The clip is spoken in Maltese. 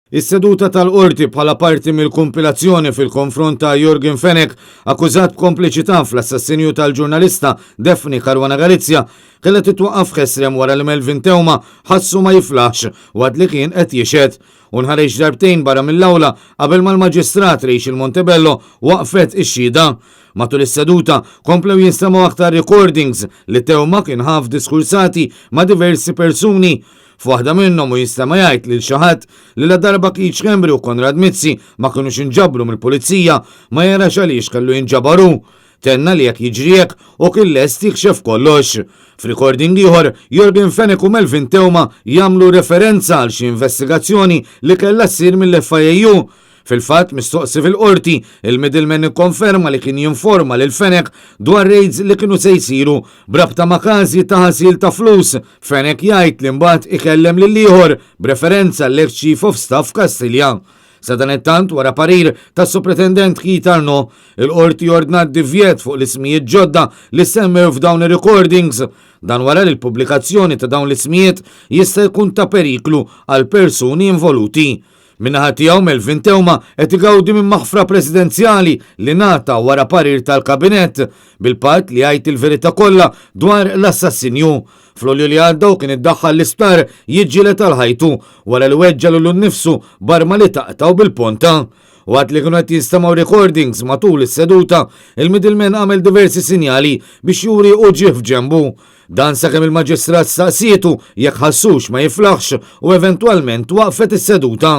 Is-seduta tal-Qorti bħala parti mill-kumpilazzjoni fil-konfront ta' Yorgen Fenech, akkużat b'kompliċità fl-assassinju tal-ġurnalista Daphne Caruana Galizia, kellha titwaqqaf ħesrem wara li Melvin Theuma ħassu ma jiflaħx waqt li kien qed jixhed u nħareġ darbtejn barra mill-awla qabel ma l-Maġistrat Rachel Montebello waqqfet ix-xhieda. Matul is-seduta komplew jinstemgħu aktar recordings li Theuma kien ħa f'diskursati ma' diversi persuni. F'waħda minnhom hu jinstema' jgħid lil xi ħadd li ladarba Keith Schembri u Konrad Mizzi ma kinux inġabru mill-Pulizija, ma jarax għaliex kellu jinġabar hu. Tenna li jekk jiġri hekk, hu kien lest jikxef kollox. F'recording ieħor, Yorgen Fenech u Melvin Theuma jagħmlu referenza għal xi investigazzjoni li kellha ssir mill-FIAU. Fil-fatt, mistoqsi fil-Qorti, il-middleman ikkonferma li kien jinforma lil Fenech dwar raids li kienu se jsiru b'rabta ma' każi ta' ħasil ta' flus. Fenech jgħid li mbagħad ikellem lill-ieħor, b'referenza għall-eks Chief of Staff Kastilja. Sadanittant, wara parir tas-Supretendent Keith Arnaud, il-Qorti ordnat divjett fuq l-ismijiet ġodda li ssemmew f'dawn ir-recordings. Dan wara li l-pubblikazzjoni ta' dawn l-ismijiet jista' jkun ta' periklu għall-persuni involuti. Min-naħa tiegħu Melvin Theuma qed igawdi minn maħfra presidenzjali li ngħata wara parir tal-Kabinett, bil-patt li jgħid il-verità kollha dwar l-assassinju. F'Lulju li għadda hu kien iddaħħal l-isptar jiġġieled għal ħajtu wara li weġġa' lilu nnifsu b'arma li taqtgħu bil-ponta. Waqt li kienu qed jinstemgħu recordings matul is-seduta, il-middleman għamel diversi sinjali biex juri uġigħ f'ġenbu. Dan sakemm il-Maġistrat staqsietu jekk ħassux ma jiflaħx u eventwalment waqfet is-seduta.